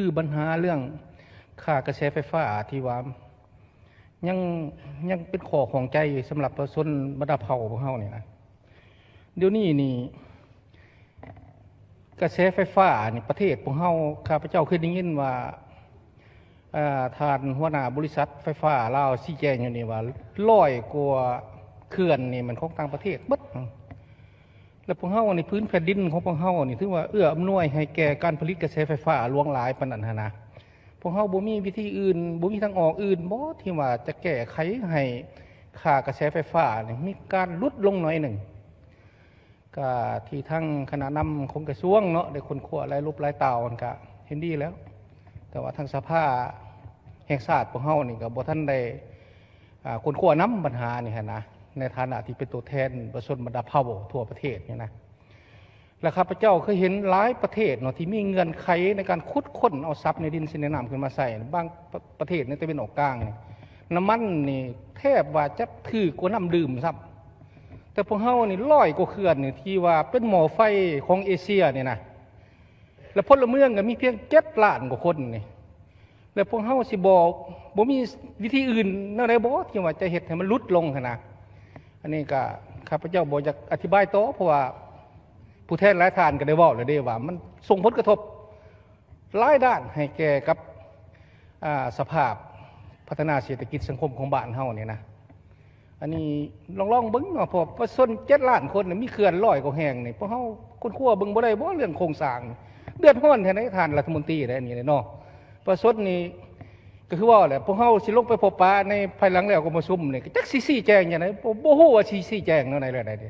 ຄືບັນຫາເລື່ອງຄ່າກະແສໄຟຟ້າທີ່ວ່າຍັງ ຍັງເປັນຂໍ້ຂ້ອງໃຈສຳລັບປະຊາຊົນບັນດາເຜົ່າພວກເຮົານີ້ນະ. ດຽວນີ້ນີ້ ກະແສໄຟຟ້ານີ້ ປະເທດພວກເຮົາ ຂ້າພະເຈົ້າເຄີຍໄດ້ຍິນວ່າ ເອີ່ ທ່ານຫົວໜ້າບໍລິສັດໄຟຟ້າລາວຊີ້ແຈງຢູ່ນີ້ວ່າ ຮ້ອຍກວ່າເຂື່ອນນີ້ແມ່ນຂອງຕ່າງປະເທດເບິດ. ແລະ ພວກເຮົານີ້ ພື້ນແຜ່ນດິນຂອງພວກເຮົານີ້ ຖືວ່າເອື້ອອຳນວຍໃຫ້ແກ່ການຜະລິດກະແສໄຟຟ້າຫຼວງຫຼາຍປານນັ້ນຫັ້ນນະ. ພວກເຮົາບໍ່ມີວິທີອື່ນ ບໍ່ມີທາງອອກອື່ນບໍ ທີ່ວ່າຈະແກ້ໄຂໃຫ້ຄ່າກະແສໄຟຟ້ານີ້ມີການຫຼຸດລົງໜ້ອຍໜຶ່ງ? ກະທີ່ທາງຄະນະນຳຂອງກະຊວງເນາະ ໄດ້ຄົ້ນຄວ້າຫຼາຍລົບຫຼາຍຕ່າວຫັ້ນກະເຫັນດີແລ້ວ, ແຕ່ວ່າທາງສະພາແຫ່ງຊາດພວກເຮົານີ້ກະບໍ່ທັນໄດ້ ອ່າ ຄົ້ນຄວ້ານຳບັນຫານີ້ຫັ້ນນະ ໃນຖານະທີ່ເປັນຕົວແທນປະຊາຊົນບັນດາເຜົ່າທົ່ວປະເທດນີ້ນະ. ແລະ ຂ້າພະເຈົ້າເຄີຍເຫັນຫຼາຍປະເທດເນາະ ທີ່ມີເງື່ອນໄຂໃນການຂຸດຄົ້ນເອົາຊັບໃນດິນ ໃນນ້ຳຂຶ້ນມາໃຊ້. ບາງປະ ປະເທດໃນຕາເວັນອອກກາງນີ້ ນ້ຳມັນນີ້ແທບວ່າຈະຖືກກວ່ານ້ຳດື່ມຊ້ຳ. ແຕ່ພວກເຮົານີ້ ຮ້ອຍກວ່າເຂື່ອນນີ້ ທີ່ວ່າເປັນໝໍ້ໄຟຂອງເອເຊຍນີ້ນະ ແລະ ພົນລະເມືອງກໍມີພຽງເຈັດລ້ານກວ່າຄົນນີ້ ແລະ ພວກເຮົາຊິບໍ່ ບໍ່ມີວິທີອື່ນແນວໃດບໍ່ ທີ່ວ່າຈະເຮັດໃຫ້ມັນຫຼຸດລົງຫັ້ນນະ? ອັນນີ້ກໍຂ້າພະເຈົ້າບໍ່ຢາກອະທິບາຍຕໍ່ ເພາະວ່າຜູ້ແທນຫຼາຍທ່ານກໍໄດ້ເວົ້າແລ້ວເດ້ວ່າ ມັນສົ່ງຜົນກະທົບຫຼາຍດ້ານໃຫ້ແກ່ກັບ ອ່າ ສະພາບພັດທະນາເສດຖະກິດສັງຄົມຂອງບ້ານເຮົານີ້ນະ. ອັນນີ້ລອງ ລອງເບິ່ງເນາະ ເພາະປະຊາຊົນເຈັດລ້ານຄົນ ມີເຂື່ອນຮ້ອຍກວ່າແຫ່ງນີ້ ພວກເຮົາຄົ້ນຄວ້າເບິ່ງບໍ່ໄດ້ບໍ່ ເລື່ອງໂຄງສ້າງ? ເດືອດຮ້ອນແທ້ໃດທ່ານລັດຖະມົນຕີ ອັນນີ້ເນາະ. ປະຊາຊົນນີ້ ກໍຄືເວົ້າແຫຼະ ພວກເຮົາຊິລົງໄປພົບປະໃນພາຍຫຼັງແລ້ວກອງປະຊຸມນີ້ ກໍຈັກຊິຊີ້ແຈງຈັ່ງໃດ ບໍ່ ບໍ່ຮູ້ວ່າຊິຊີ້ແຈງແນວໃດແລ້ວໃດ.